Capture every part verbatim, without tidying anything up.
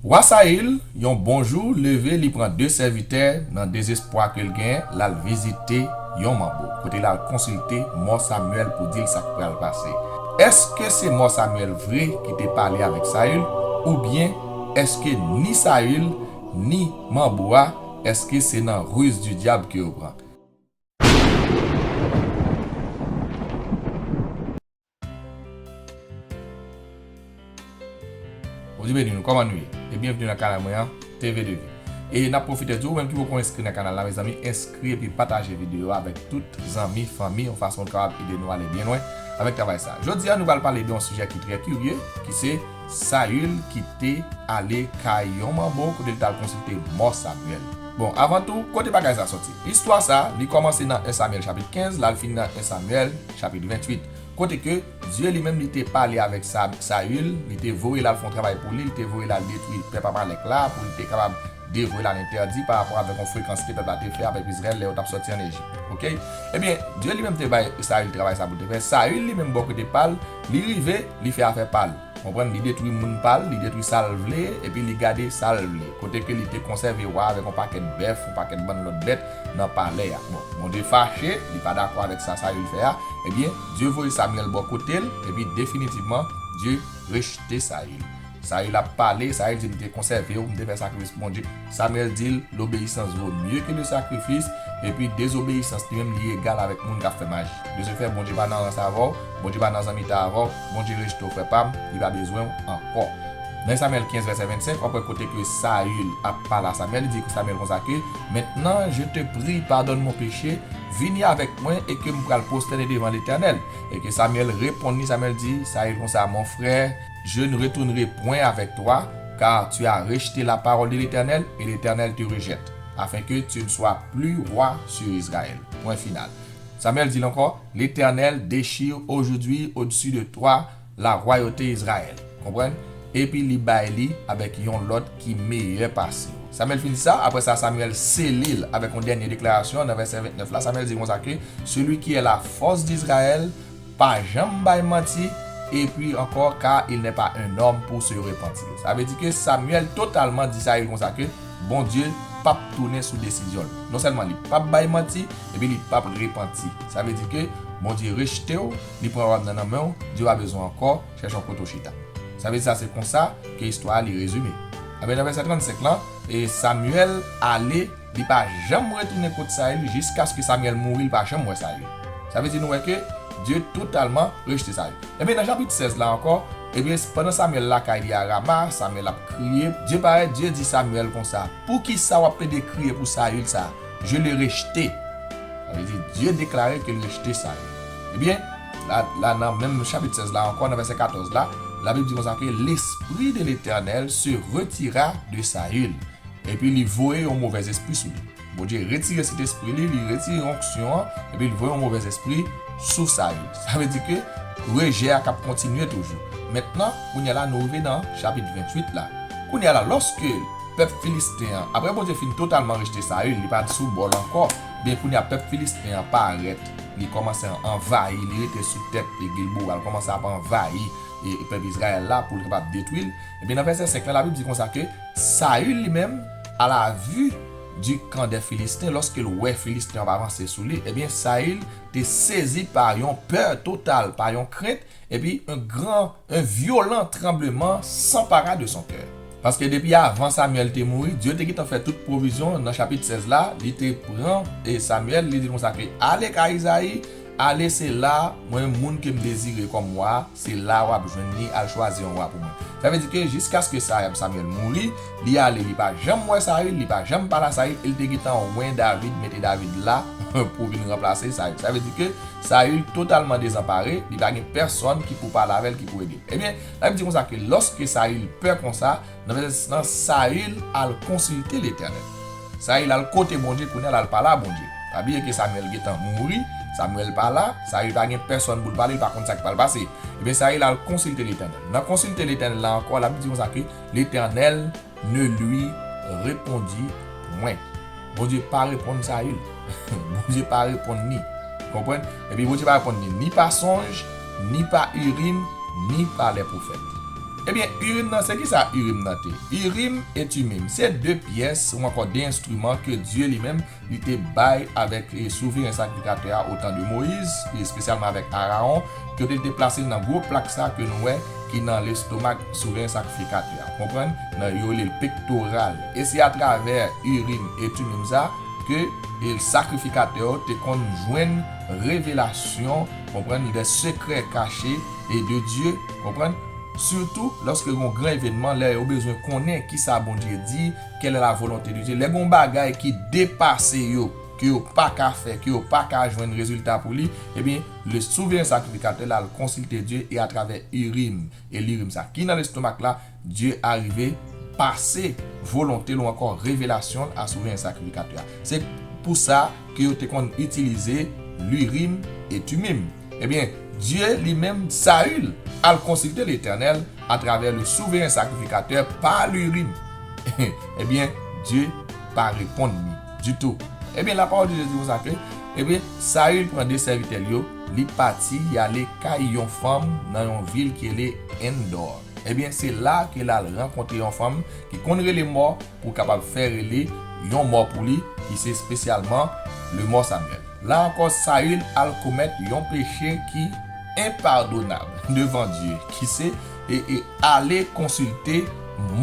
Wa Sayil, yon bon jou, leve, li pran de sèvitè nan dezespwa ke l genyen, l al vizite yon manbo, kote l al konsilte mò Samyèl pou di l sa k pral pase. Èske se mò Samyèl vre ki te pale avèk Sayil, oubyen èske ni Sayil, ni manbo a, èske se nan ruse du diable ke yo pran? Bondye beni nou, kòman nou ye? E byenveni nan kanal mwen an, T V de Vie. E n ap pwofite di w, ou menm ki poko enskri nan kanal la, mezanmi, enskri epi pataje videyo a avèk tout zanmi, fanmi, yon fason w kapab ede nou ale byen lwen avèk travay sa. Jodi a, nou pral pale de yon sijè ki trè kirye, ki se Sayil ki te ale kay yon manbo kote l t al konsilte mò Samyèl. Bon, avan tou, kote bagay sa soti? Istwa sa, li kòmanse nan en Samyèl chapit kenz, l al fini nan en Samyèl chapit venntuit. Kote ke Dye li menm li te pale avèk Sa-, Sayil, li te voye l al fè yon travay pou li, li te voye l al detwi pèp Amalèk la, pou li te kapab devoye l alentèdi pa rapò avèk yon frekans ke pèp la te fè avèk Izrayèl lè yo t ap sòti ann Ejip. Oke? Ebyen, Dye li menm te bay Sayil travay sa pou l te fè. Sayil li menm bò kote pa l, li rive, li fè afè pa l. Konprann, li detwi moun pa l, li detwi sa l vle, epi li gade sa l vle. Kote ke li te konsève wa avèk yon pakèt bèf, yon pakèt bann lòt bèt nan palè a. Bon, Bondye fache, li pa dakò avèk sa Sayil fè a. Ebyen, Dye voye Samyèl bò kote l, epi definitivman, Dye rejte Sayil. Sayil ap pale, Sayil di, "M te konsève w, m te fè sakrifis pou Bondye." Samyèl di l, "L'obéissance vaut mieux que le sacrifice," epi dezobeyisans li menm li egal avèk moun k ap fè maji. De ce fait, Bondye pa nan rans avè w, Bondye pa nan zanmitay avè w, Bondye rejte w, frè pa m, li pa bezwen w ankò. Nan Samyèl kenz, vèsè vennsenk, w ap wè kote ke Sayil ap pale a Samyèl, li di Samyèl konsa ke, "Maintenant, je te prie, pardonne mon péché, vini avèk mwen e ke m pral pwostène devan Letènèl." E ke Samyèl reponn li, Samyèl di Sayil konsa, "Mon frère, je ne retournerai point avec toi, car tu as rejeté la parole de l'Éternel, et l'Éternel te rejette, afin que tu ne sois plus roi sur Israël." Pwen final. Samyèl di l ankò, "L'Éternel déchire aujourd'hui au-dessus de toi la royauté Israël." Konprann? Epi li bay li avèk yon lòt ki meyè pase yo. Samyèl fin di sa, apre sa, Samyèl sele l avèk yon dènye deklarasyon nan vèsè vennèf la. Samyèl di konsa ke, "Celui qui est la force d'Israël pa janm bay manti, epi ankò, car il n'est pas un homme pour se repentir." Sa vle di ke Samyèl totalman di Sayil konsa ke Bondye p ap tounen sou desizyon l. Non sèlman li p ap bay manti, epi li p ap repanti. Sa vle di ke Bondye rejte w, li pran wa m nan, nan men w, Dye pa bezwen w ankò, chèche yon kote w chita. Sa vle di sa se konsa ke istwa a li rezime. Ebyen, nan vèsè trannsenk lan, e Samyèl ale, li pa janm retounen kot Sayil jiskaske Samyèl mouri, li pa janm wè Sayil. Sa vle di nou wè ke Dye totalman rejte Sayil. Ebyen, nan chapit sèz la ankò, ebyen, pandan Samyèl lakay li a Rama, Samyèl ap kriye. Dye parèt, Dye di Samyèl konsa, "Poukisa w ap plede kriye pou Sayil sa? Je l'ai rejeté." Sa vle di, Dye deklare ke l rejte Sayil. Ebyen, la, la nan menm chapit sèz la ankò, nan vèsè katòz la, Labib di konsa ke, "L'esprit de l'Éternel se retira de Saül." Epi li voye yon movèzespri sou li. Bondye retire Sentespri li, li retire onksyon an, epi li voye yon movèzespri sou Sayil. Sa vle di ke rejè a k ap kontinye toujou. Mentnan, kounye a la, nou rive nan chapit venntuit la. Kounye a la, lòske pèp Filisten an, apre Bondye fin totalman rejte Sayil, li pa t sou bò l ankò, byen kounye a pèp Filisten an parèt, li kòmanse anvayi, li rete sou tèt Gilboa, l kòmanse ap anvayi e, e pèp Izrayèl la pou l kapab detwi l. Ebyen, nan vèsè senk la, Labib di konsa ke Sayil li menm, à la vue du camp des Philistins, lòske l wè Filisten an ap avanse sou li, ebyen, Sayil te sezi pa yon pè total, pa yon krent, epi un grand, un violent tremblement s'empara de son cœur. Paske depi avan Samyèl te mouri, Dye te gentan fè tout pwovizyon nan chapit sèz la, li te pran, e, Samyèl, li di konsa ke, "Ale kay Izayi, ale, se la, mwen, moun ke m dezire kòm wa, se la w ap jwenn li, al chwazi yon wa pou mwen." Sa vle di ke jiskaske Sa-, Samyèl mouri, li ale, li pa janm wè Sayil, li pa janm pale a Sayil, e l te gentan wen David, mete David la pou vin ranplase Sayil. Sa vle di ke Sayil totalman dezanpare, li pa gen pèsonn ki pou pale avè l, ki pou ede l. Ebyen, Labib di konsa ke lòske Sayil pè konsa, nan vèsè sis lan, Sayil al konsilte Letènèl. Sayil al kote Bondye, kounye a l al pale a Bondye. Pa bliye ke Samyèl gentan mouri, Samyèl pa la, Sayil pa gen pèsonn pou l pale, li pa konn sa k pral pase. Ebyen, Sayil al konsilte Letènèl. Nan konsilte Letènèl la ankò, Labib di konsa ke Letènèl ne lui répondit point. Bondye pa reponn Sayil. Bondye pa reponn li. Konprann? Epi Bondye pa reponn li ni pa sonj, ni pa Urim, ni pa lè pwofèt. Ebyen, Urim nan, se ki sa Urim nan te? Urim e Tumim, se de pyès ou ankò de enstriman ke Dye li menm li te bay avèk, e, souveren sakrifikatè a o tan de Moyiz, e espesyalman avèk Arawon, kote li te plase l nan gwo plak sa ke nou wè ki nan lestomak souveren sakrifikatè a. Konprann? Nan, yo rele l pektoral. E se atravè Urim e Tumim sa ke, e, sakrifikatè yo te konn jwenn revelasyon, konprann, de sekrè kache e de Dye, konprann? Sitou lòske gen yon gran evènman, lè yo bezwen konnen ki sa Bondye di, quelle est la volonté de Dieu. Lè gen yon bagay ki depase yo, ke yo pa ka fè, ke yo pa ka jwenn rezilta pou li, ebyen, le souveren sakrifikatè la al konsilte Dye e atravè Urim e Lurim sa ki nan lestomak la, Dye arive pase volonte l ou ankò revelasyon l a souveren sakrifikatè a. Se pou sa ke yo te konn itilize Urim e Tumim. Ebyen, Dye li menm, Sayil, al konsilte Letènèl atravè le souveren sakrifikatè pa Urim. Ebyen, Dye pa reponn li ditou. Ebyen, lapawòl de Dye di konsa ke, ebyen, Sayil pran de sèvitè l yo, li pati, y ale kay yon fanm nan yon vil ki rele Endò. Ebyen, se la ke l al rankontre yon fanm ki konn rele mò pou kapab fè rele yon mò pou li, ki se espesyalman lemò Samyèl. La ankò, Sayil al komèt yon peche ki enpadonab devan Dye, ki se, e, e, ale konsilte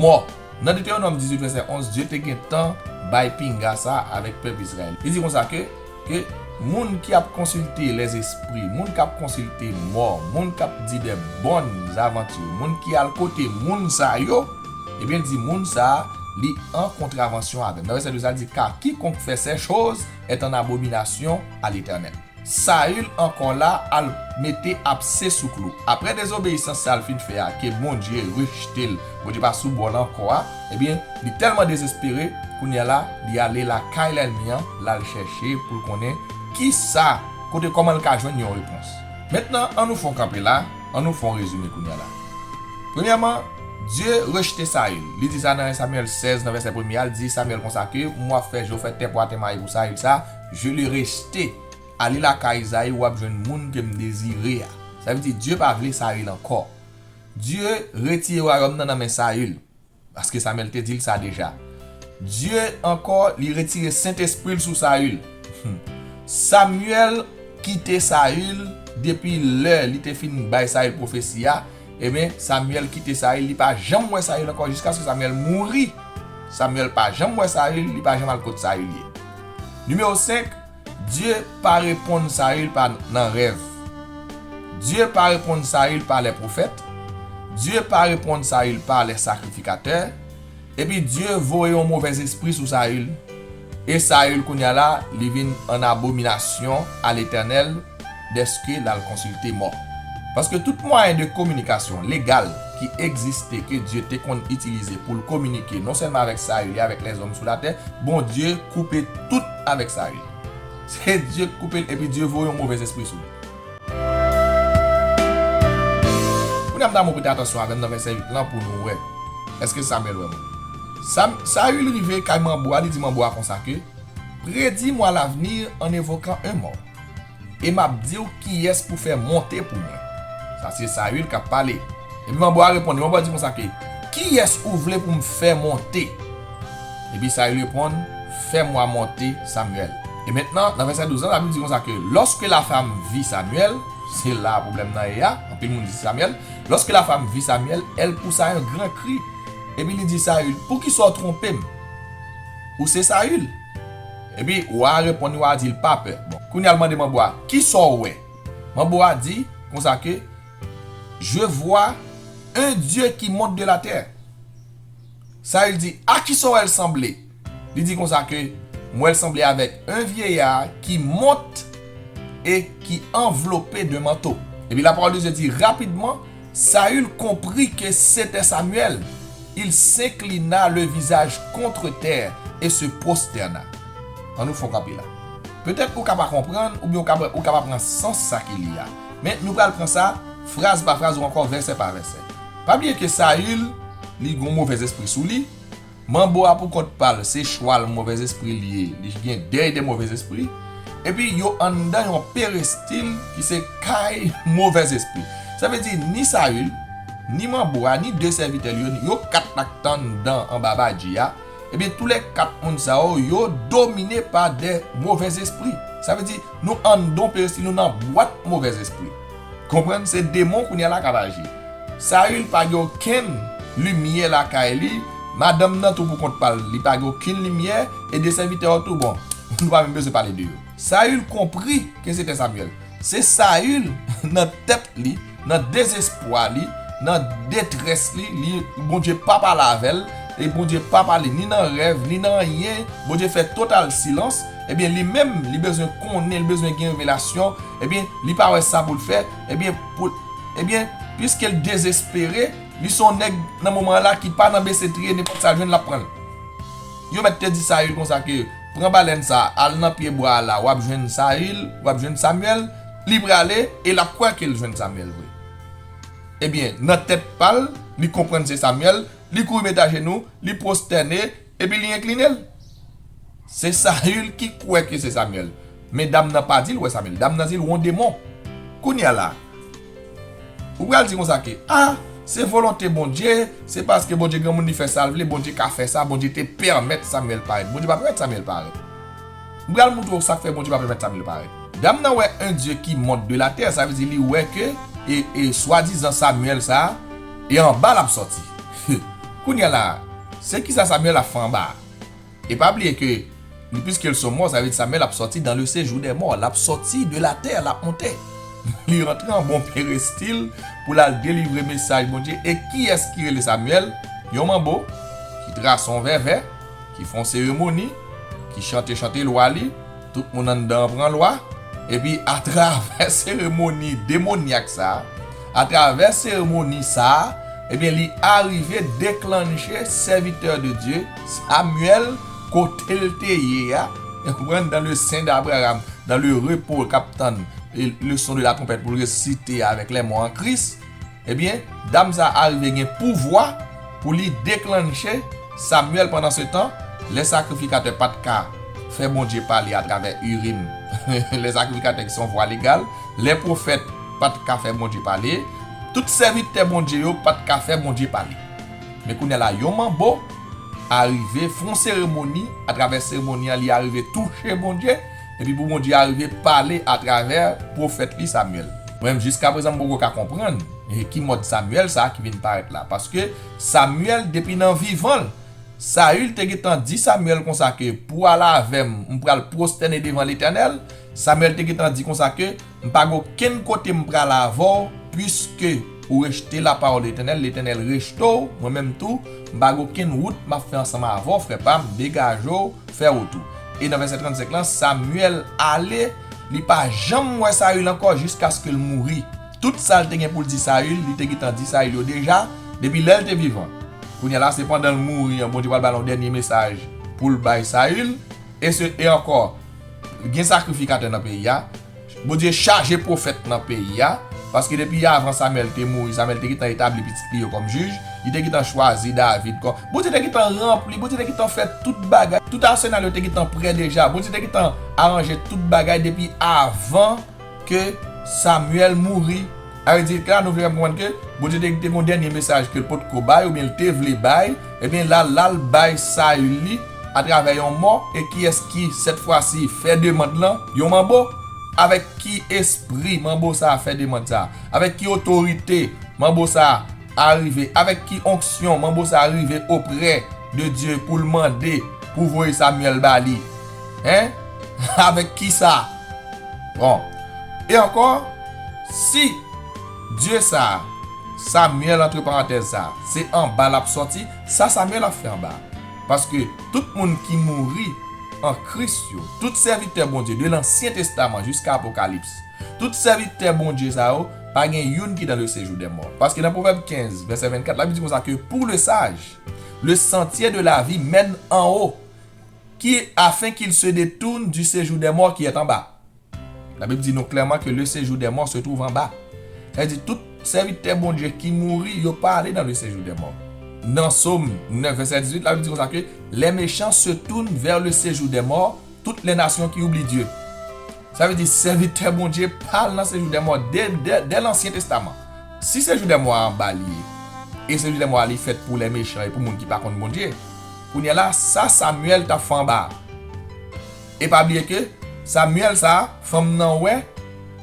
mò. Nan Detewonòm dizuit vèsè onz, Dye te gentan bay pinga sa avèk pèp Izrayèl. Li di konsa ke, ke moun ki ap konsilte lèzespri, moun k ap konsilte mò, moun k ap di de bòn zavanti, moun ki al kote moun sa yo, ebyen, li di moun sa a, li an kontravansyon avè m. Nan vèsè douz la, li di, car quiconque fait ces choses est en abomination à l'Éternel. Sayil ankò la al mete apse sou klou. Apre dezobeyisans sa l fin fè a, ke Bondye rejte l, Bondye pa sou bò l ankò a, ebyen, li tèlman dezespere, kounye a la, li ale lakay lènmi an, l al chèche pou l konnen ki sa, kote, kòman l ka jwenn yon repons. Mentnan, ann nou fè yon kanpe la, ann nou fè yon rezime kounye a la. Premyèman, Dye rejte Sayil. Li di sa nan en Samyèl sèz, nan vèsè premye a, l di Samyèl konsa ke, "Mwen ap fè Jewova fè tè pwa tè mayi pou Sayil sa, je le rejte." Ale lakay Izayi, w ap jwenn moun ke m dezire a. Sa vle di, Dye pa vle Sayil ankò. Dye retire wayòm nan nan men Sayil, paske Samyèl te di l sa deja. Dye ankò, li retire Sentespri l sou Sayil. Samyèl kite Sayil depi lè li te fin bay Sayil pwofesi a. Ebyen, Samyèl kite Sayil, li pa janm wè Sayil ankò jiskaske Samyèl mouri. Samyèl pa janm wè Sayil, li pa janm al kot Sayil ye. Nimewo senk, Dye pa reponn Sayil pa nan rèv. Dye pa reponn Sayil pa lè pwofèt. Dye pa reponn Sayil pa lè sakrifikatè. Epi Dye voye yon movèzespri sou Sayil. E Sayil, kounye a la, li vin an abominasyon a Letènèl dèske l al konsilte mò. Paske tout mwayen de kominikasyon legal ki egziste, ke Dye te konn itilize pou l kominike non sèlman avèk Sayil e avèk lèzòm sou latè, Bondye koupe tout avèk Sayil. Se Dye k koupe l, epi Dye voye yon movèzespri sou li. Kounye a m ta mwen prete atansyon avè m nan vèsè uit lan pou nou wè èske Samyèl wè moun. Sam, Sayil rive kay manbo a, li di manbo a konsa ke, "Prédis-moi l'avenir en évoquant un mort, et m ap di w kiyès pou fè monte pou mwen." Sa se Sayil k ap pale. Epi manbo a reponn li, manbo a di konsa ke, "Kiyès ou vle pou m fè monte?" Epi Sayil reponn, "Fais-moi monter Samuel." E mentnan, nan vèsè douz lan, Labib di konsa ke, "Lorsque la femme vit Samuel," se la pwoblèm nan ye a, anpil moun di se Samyèl, "lorsque la femme vit Samuel, elle poussa un grand cri." Epi li di Sayil, "Poukisa w twonpe m? Ou se Sayil?" Epi wa a reponn li, wa a di l, "Pa pè." Bon, kounye a l mande manbo a, "Kisa w wè?" Manbo a di konsa ke, "Je vois un Dieu qui monte de la terre." Sayil di, "A kisa w wè l sanble?" Li di konsa ke, "M wè l sanble avèk un vieillard qui monte et qui enveloppé d'un manteau." Epi la parole de Dieu dit, rapidement, Saül comprit que c'était Samuel. Il s'inclina le visage contre terre et se prosterna. Ann nou fè yon kanpe la. Petèt ou ka pa konprann, oubyen ou ka, ou ka pa pran sans sa ki li a. Men nou pral pran sa fraz pa fraz ou ankò vèsè pa vèsè. Pa bliye ke Saül, li gon movèzespri sou li. Manbo a pou kont pa l, se chwal movèzespri li ye. Li gen dèy de movèzespri. Epi yo anndan yon perestil ki se kay movèzespri. Sa vle di ni Saül, ni manbo a, ni de sèvitè li yo, yo kat la k t anndan anba badji a, ebyen, toulèkat moun sa yo, yo domine pa de movèzespri. Sa vle di, nou anndan yon peristil, nou nan bwat movèzespri. Konprann? Se demon kounye a la k ap aji. Sayil pa gen okenn limyè lakay li, madanm nan tou pou kont pa l, li pa gen okenn limyè, e de sèvitè yo tou, bon, nou pa menm bezwen pale de yo. Sayil konpri ke se te Samyèl. Se Sayil, nan tèt li, nan dezespwa li, nan detrès li, li, Bondye pa pale avè l, e Bondye pa pale ni nan rèv, ni nan anyen, Bondye fè total silans, ebyen, li menm, li bezwen konnen, li bezwen gen revelasyon, ebyen, li pa wè sa pou l fè, ebyen, pou, ebyen, piske l dezespere, li se yon nèg nan moman la ki pa nan besetriye, nenpòt sa l jwenn, l ap pran l. Yo mèt te di Sayil konsa ke, pran balèn sa, al nan pye bwa a la, w ap jwenn Sayil, w ap jwenn Samyèl, li prale, e l ap kwè ke l jwenn Samyèl vre. Ebyen, nan tèt pa l, li konprann se Samyèl, li kouri met ajenou, li pwostène, epi li enkline l. Se Sayil ki kwè ke se Samyèl. Men dam nan pa di l wè Samyèl. Dam nan di l wè yon demon. Kounye a la, ou pral di konsa ke, a, se volonte Bondye, se paske Bondye granmoun li fè sa l vle, Bondye ka fè sa, Bondye te pèmèt Samyèl parèt. Bondye pa pèmèt Samyèl parèt. M pral montre w sa k fè Bondye pa pèmèt Samyèl parèt. Dam nan wè un Dieu qui monte de la terre, sa vle di li wè ke e, e swadizan Samyèl sa a, e anba l ap sòti. Kounye a la, se kisa Samyèl ap fè anba a? E pa bliye ke, li, piske l se yon mò, sa vle di Samyèl ap sòti dans le séjour des morts, l ap sòti de la terre, l ap monte. Li rantre anba yon peristil pou l al delivre mesaj Bondye. E kiyès ki rele Samyèl? Yon manbo ki trase yon vèvè, ki fè yon seremoni, ki chante chante lwa li, tout moun anndan an pran lwa, epi atravè seremoni demonyak sa a, atravè seremoni sa a, ebyen, li arive deklanche sèvitè de Dye, Samyèl, kote l te ye a, konprann, dans le sein d'Abraham, dans le repos, k ap tann, e, le son de la trompette pou l resite avec les morts en Christ. Ebyen, dam sa a arive gen pouvwa pou li deklanche Samyèl. Pandan se tan, lè sakrifikatè pa t ka fè Bondye pale atravè Urim, lè sakrifikatè ki se yon vwa legal, lè pwofèt pa t ka fè Bondye pale, tout sèvitè Bondye yo pa t ka fè Bondye pale. Men kounye a la, yon manbo arive fè yon seremoni, atravè seremoni an, li arive touche Bondye, epi pou Bondye arive pale atravè pwofèt li Samyèl. Mwen menm, jiskaprezan, m poko ka konprann, e, ki mòd Samyèl sa a ki vin parèt la. Paske Samyèl, depi nan vivan l, Sayil te gentan di Samyèl konsa ke, pou w al avè m, m pral pwostène devan Letènèl. Samyèl te gentan di konsa ke, m pa gen okenn kote m pral avè w, puiske ou rejte la parole de l'Éternel, Letènèl rejte w, mwen menm tou, m pa gen okenn wout m ap fè ansanm avè w, frè pa m, degaje w, fè wout ou. E nan vèsè trannsenk lan, Samyèl ale, li pa janm wè Sayil ankò jiskaske l mouri. Tout sa l te gen pou l di Sayil, li te gentan di Sayil yo deja, depi lè l te vivan. Kounye a la, se pandan l mouri an, Bondye pral ba l yon dènye mesaj pou l bay Sayil. E se, e ankò, gen sakrifikatè nan peyi a. Bondye chaje pwofèt nan peyi a. Paske depi avan Samyèl te mouri, Samyèl te gentan etabli pitit li yo kòm jij. Li te gentan chwazi David kòm. Bondye te gentan ranpli, Bondye te gentan fè tout bagay. Tout asenal yo te gentan prè deja. Bondye te gentan aranje tout bagay depi avan ke Samyèl mouri. Sa vle di ke la nou vle fè konprann ke Bondye te, te gen yon dènye mesaj ke l potko bay oubyen l te vle bay, ebyen la, l al bay Sayil li atravè yon mò, e kiyès ki, sèt fwa si, fè demann lan? Yon manbo. Avèk ki espri manbo sa a fè demann sa a? Avèk ki otorite manbo sa a arive? Avèk ki onksyon manbo sa a rive oprè de Dye pou l mande pou voye Samyèl ba li? Hein? Avèk ki sa? Bon. E ankò, si Dye sa a, Samyèl, antre parantèz sa a, se anba l ap sòti, sa Samyèl ap fè anba a? Paske tout moun ki mouri an Kris yo, tout sèvitè Bondye de Lansyen Testaman jiska Apokalips, tout sèvitè Bondye sa yo, pa gen youn ki dans le séjour des morts. Paske nan Pwovèb kenz, vèsè vennkat, Labib di konsa ke pour le sage, le sentier de la vie mène en haut, qui, afin qu'il se détourne du séjour des morts qui est en bas. Labib di nou klèman ke le séjour des morts se trouve anba. Sa vle di tout sèvitè Bondye ki mouri, yo pa ale dans le séjour des morts. Nan Sòm nèf, vèsè dizuit, Labib di konsa ke les méchants se tournent vers le séjour des morts, toutes les nations qui oublient Dieu. Sa vle di sèvitè Bondye pa al nan séjour des morts dè, dè, dè Lansyen Testaman. Si séjour des morts a anba li ye, E séjour des morts a li fèt pou lè mechan e pou moun ki pa konn Bondye. Kounye a la, sa Samyèl t ap fè anba a. E pa bliye ke Samyèl sa a, fanm nan wè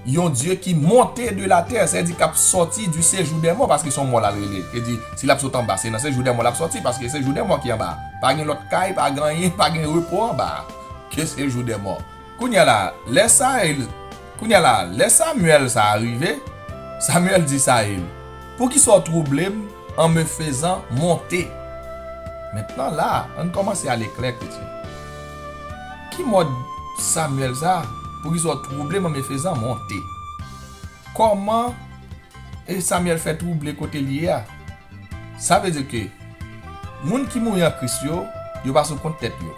yon Dye ki monte de la tè, sètadi k ap sòti du séjour des morts, paske se yon mò l al rele. E di, si l ap sot anba, se nan séjour des morts l ap sòti, paske séjour des morts ki anba a. Pa gen lòt kay, pa gen anyen, pa gen repo anba a ke séjour des morts. Kounye a la, lè Sayil, kounye a la, lè Samyèl sa a rive, Samyèl di Sayil, poukisa w twouble m en me faisant monter? Mentnan la, ann kòmanse ale klè, kretyen. Ki mòd Samyèl sa a? Poukisa w twouble m en me faisant monter? Kòman e Samyèl fè twouble kote l ye a? Sa vle di ke moun ki mouri an Kris yo, yo pa sou kont tèt yo.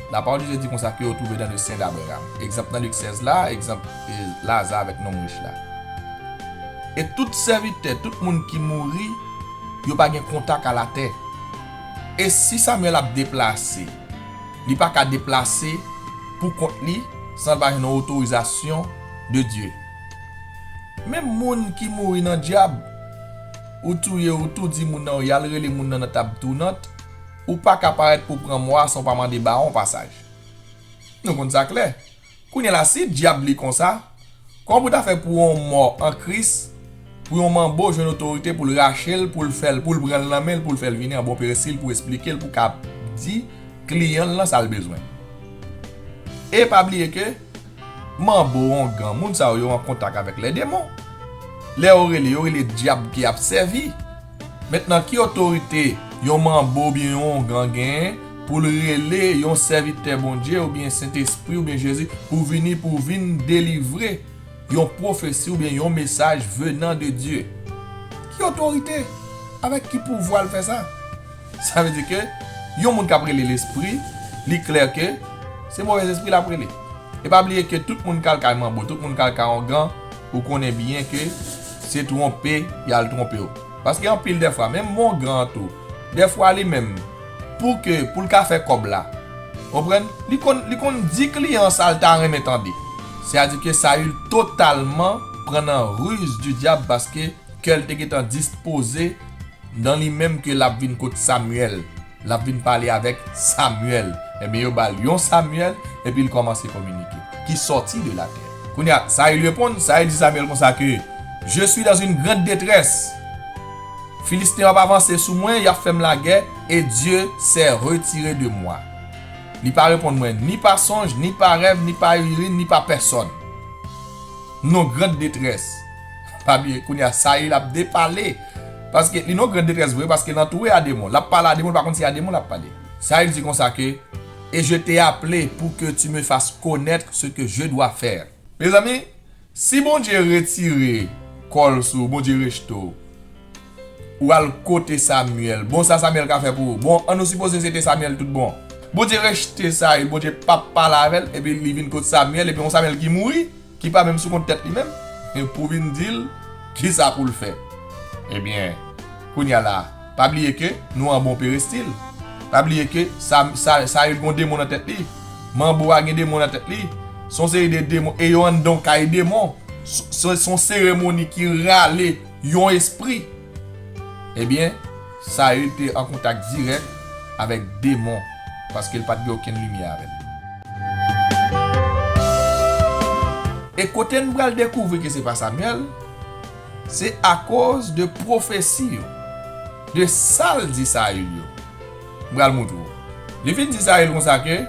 La parole de Dieu di konsa ke yo twouve dans le sein d'Abraham. Egzanp nan Lik sèz la, egzanp, e, Laza avèk nonm rich la. E tout sèvitè, tout moun ki mouri, yo pa gen kontak a latè. E si Samyèl ap deplase, li pa ka deplase pou kont li san l pa jwenn yon otorizasyon de Dye. Menm moun ki mouri nan dyab, ou touye, ou toudi moun nan, y al rele moun nan nan tab tounant, ou pa ka parèt pou pran mò a san w pa mande bawon pasaj. Nou konn sa klè. Kounye a la, si dyab li konsa, kòman pou ta fè pou yon mò an Kris, pou yon manbo jwenn otorite pou l rache l, pou l fè l, pou l pran l nan men l, pou l fè l vini an bon perestil, pou esplike l, pou ka di kliyan l lan sa l bezwen? E pa bliye ke manbo, ongan, moun sa yo, yo an kontak avèk lè demon. Lè yo rele, yo rele dyab ki ap sèvi. Mentnan, ki otorite yon manbo oubyen yon ongan genyen pou l rele yon sèvitè Bondye oubyen Sentespri oubyen Jezi pou vini, pou vin delivre yon pwofesi oubyen yon mesaj venant de Dye? Ki otorite? Avèk ki pouvwa l fè sa? Sa vle di ke yon moun k ap rele lespri, li klè ke se movèzespri l ap rele. E pa bliye ke tout moun k al kay manbo, tout moun k al kay ongan, ou konnen byen ke se twonpe y al twonpe w. Paske anpil dèfwa, menm ongan an tou, dèfwa li menm, pou ke, pou l ka fè kòb la, konprann? Li konn, li konn di kliyan sa l ta renmen tande. Sètadi ke Sayil totalman pran nan riz di dyab paske kè l te gentan dispoze nan li menm ke l ap vin kot Samyèl. L ap vin pale avèk Samyèl. Ebyen, yo ba l yon Samyèl, epi l kòmanse kominike, ki sòti de latè. Kounye a, Sayil reponn, Sayil di Samyèl konsa ke, Je suis dans une grande détresse. Filisten yo ap avanse sou mwen, y ap fè m lagè, et Dieu s'est retiré de moi. Li pa reponn mwen, ni pa sonj, ni pa rèv, ni pa Urim, ni pa pèsòn. Non, grande détresse. Pa bliye, kounye a, Sayil ap depale. Paske li nan grande détresse vre, paske l antoure a demon. L ap pale a demon, li pa konn si a demon l ap pale. Sayil di konsa ke, Et je t'ai appelé pour que tu me fasses connaître ce que je dois faire. Mezanmi, si Bondye retire kò l sou ou, Bondye rejte w, ou al kote Samyèl. Bon, sa Samyèl ka fè pou ou? Bon, ann nou sipoze se te Samyèl tout bon. Bondye rejte Sayil, Bondye p ap pale avè l, epi li vin kot Samyèl, epi yon Samyèl ki mouri, ki pa menm sou kont tèt li menm, e pou vin di l kisa pou l fè. Ebyen, kounye a la, pa bliye ke nou an bon perestil. Pa bliye ke sa, sa, Sayil gon demon nan tèt li. Manbo a gen demon nan tèt li. Se yon seri de demon, e yo anndan yon kay demon. Se, se, se yon seremoni ki rale yon espri. Ebyen, Sayil te an kontak dirèk avèk demon, paske l pa t gen okenn limyè avè l. E kote n pral dekouvri ke se pa Samyèl, se akoz de pwofesi yo, de sa l di Sayil yo. M pral montre w. Li vin di Sayil konsa ke,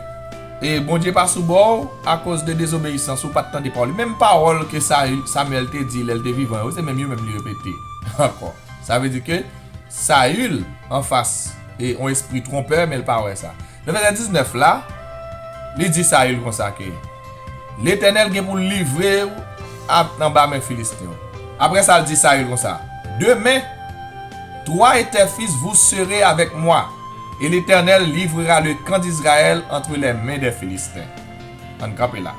e Bondye pa sou bò w akoz de dezobeyisans ou, pa t tande pawòl li. Menm pawòl ke Sayil, Samyèl te di lè l te vivan yo, se menm yo menm li repete ankò. Sa vle di ke Sayil anfas e yon espri twonpè, men l pa wè sa. Nan vèsè diznèf la, li di Sayil konsa ke Letènèl gen pou l livre w a, anba men Filisten yo. Apre sa, l di Sayil konsa, Demain, toi et tes fils, vous serez avec moi, et l'Éternel livrera le camp d'Israël entre les mains des Philistins. Ann kanpe la.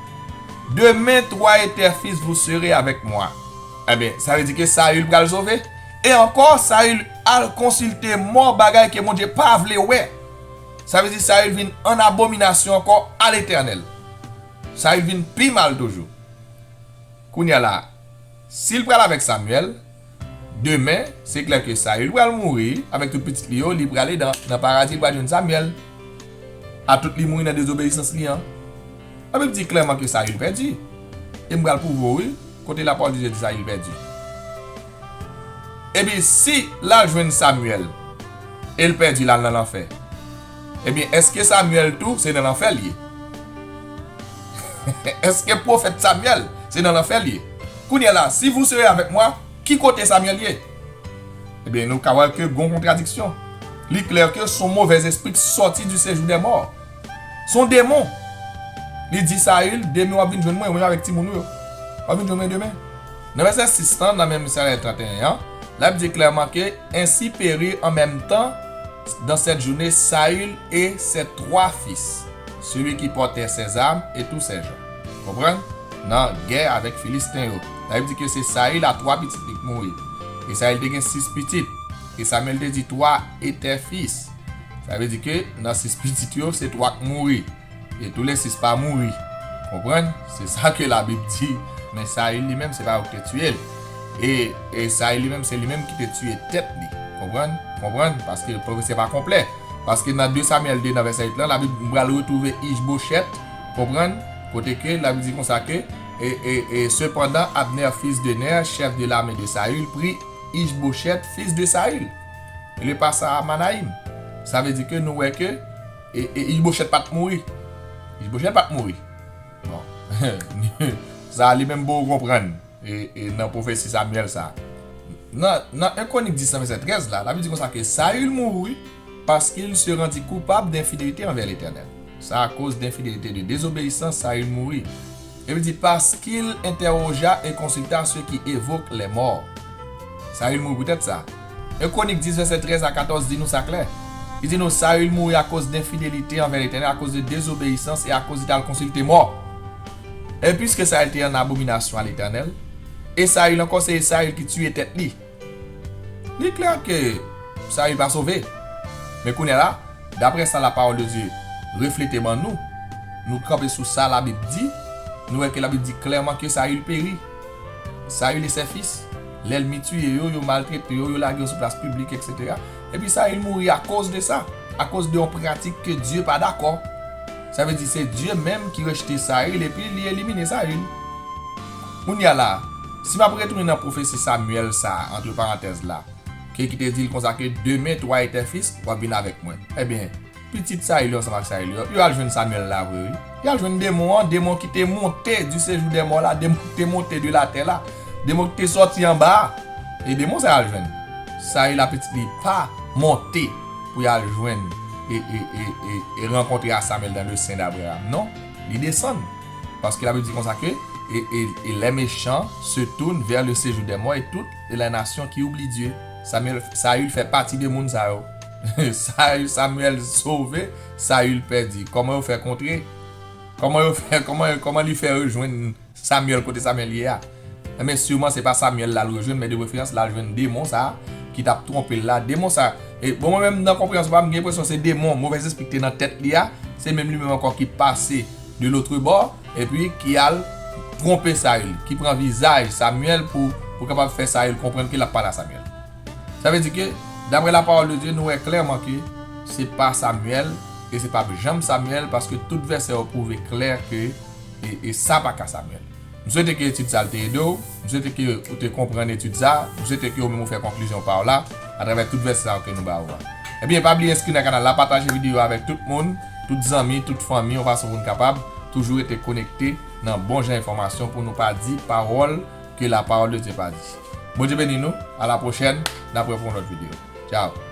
Demain, toi et tes fils, vous serez avec moi. Ebyen, sa vle di ke Sayil pral sove. E ankò, Sayil al konsilte mò, bagay ke Bondye pa vle wè. Sa vle di Sayil vin an abominasyon ankò a Letènèl. Sayil vin pi mal toujou. Kounye a la, si l pral avèk Samyèl, Demen, se klè ke Sayil pral mouri avèk tout pitit li yo, li prale nan, nan paradi, li pral jwenn Samyèl. A tout li mouri nan dezobeyisans li an. Labib di klèman ke Sayil pèdi. E m pral pwouve w, wi, kote lapawòl de Dye di Sayil pèdi. Epi si l al jwenn Samyèl e l pèdi, l al nan lanfè, ebyen, èske Samyèl tou se nan lanfè l ye? Èske pwofèt Samyèl se nan lanfè l ye? Kounye a la, si vous serez avec moi, ki kote Samyèl ye? Ebyen, nou ka wè ke gon kontradiksyon. Li klè ke son movèz espri ki sòti di sejou dè mò. Son demon. Li di Sayil, demen w ap vin jwenn mwen, ou menm avèk timoun ou yo. W ap vin jwenn mwen demen. Nan vèsè sis lan, nan menm Samuel trente et un an, l ap di klèman ke, ainsi périrent en même temps dans cette journée Saül et ses trois fils, celui qui portait ses armes et tous ses gens. Konprann? Nan gè avèk Filisten yo. Sa vle di ke se Sayil a twa pitit li k mouri. E Sayil te gen sis pitit. E Samuel te di twa et tes fils. Sa vle di ke nan sis pitit yo, se twa k mouri. E tou le sis pa mouri. Konprann? Se sa ke Labib di. Men Sayil li menm, se pa yo ki te tiye l. E, e Sayil li menm, se li menm ki te tiye tèt li. Konprann? Konprann? Paske pwofesi a pa konplè. Paske nan de Samyèl de nan vèsè uit lan, Labib, m pral retwouve Ichbochèt, konprann? Kote ke Labib di konsa ke, e, e, e, cependant, Abner, fils de Ner, chef de l'armée de Saül, prit Ichbochèt, fils de Saül, et le passa à Mahanaïm. Sa vle di ke nou wè ke, e, e, Ichbochèt pa t mouri. Ichbochèt pa t mouri. Bon. Sa li menm poko konprann. E, e nan pwofesi Samyèl sa. Nan, nan en Kronik dis nan vèsè trèz la, Labib di konsa ke Sayil mouri paske il se rendit coupable d'infidélité envers l'Éternel. Sa akoz d'infidélité, de désobéissance, Sayil mouri. Epi di, parce qu'il interrogea et consulta ceux qui évoquent les morts. Sayil mouri poutèt sa. En Kronik dis vèsè trèz a katòz di nou sa klè. Li di nou, Sayil mouri akoz d'infidélité envers l'Éternel, akoz de désobéissance e akoz li t al konsilte mò. E piske Sayil te an abominasyon a Letènèl, e Sayil ankò, se Sayil ki tiye tèt li. Li klè ke Sayil pa sove. Men kounye a la, daprè sa la parole de Dieu reflete ban nou, nou kanpe sou sa Labib di, nou wè ke Labib di klèman ke Sayil peri. Sayil e ses fils, lènmi tiye yo, yo maltrete yo, yo lage yo sou plas piblik, etsetera. Epi Sayil mouri akoz de sa, akoz de yon pratik ke Dye pa dakò. Sa vle di se Dye menm ki rejte Sayil epi li elimine Sayil. Kounye a la, si m ap retounen nan pwofesi Samyèl sa, antre parantèz la, ke ki te di l konsa ke demen twa e tes fils w ap vin avèk mwen. Ebyen, pitit Sayil yo ansanm ak Sayil yo, yo al jwenn Samyèl la vre, wi. Yo al jwenn demon an, demon ki te monte du séjour des morts la, demon ki te monte de latè la, demon ki te sòti anba a. E demon sa y al jwenn. Sayil a pitit li pa monte pou y al jwenn e, e, e, e, e rankontre a Samyèl dans le sein d'Abraham. Non, li desann. Paske Labib di konsa ke, et, et, et les méchants se tournent vers le séjour des morts et toutes les nations qui oublient Dieu. Samyèl, Sayil fè pati de moun sa yo. Sayil, Samyèl sove, Sayil pèdi. Kòman yo fè kontre? Kòman yo fè, kòman, kòman li fè rejwenn Samyèl kote Samyèl ye a? Enben, siman se pa Samyèl l al rejwenn, men de preferans l al jwenn demon sa a ki t ap twonpe l la. Demon sa, e bon, mwen menm nan konpreyansyon pa m, m gen enpresyon se demon, movèz espri ki te nan tèt li a, se menm li menm ankò ki pase de l'autre bord, epi ki al twonpe Sayil, ki pran vizaj Samyèl pou, pou kapab fè Sayil konprann ke l ap pale a Samyèl. Sa vle di ke, daprè la parole de Dieu, nou wè klèman ke se pa Samyèl, e se p ap janm Samyèl, paske tout vèsè yo pwouve klè ke, e, e sa pa ka Samyèl. M swete ke etid sa a te ede w, m swete ke ou te konprann etid sa a, m swete ke ou menm ou fè konklizyon pa w la, atravè tout vèsè sa yo ke nou ba ou a. Ebyen, pa bliye enskri nan kanal la, pataje videyo a avèk tout moun, tout zanmi, tout fanmi, yon fason pou n kapab toujou rete konekte nan bon jan enfòmasyon pou nou pa di pawòl ke la parole de Dieu pa di. Bondye beni nou, a la pwochèn, n ap wè pou yon lòt videyo. Tchao.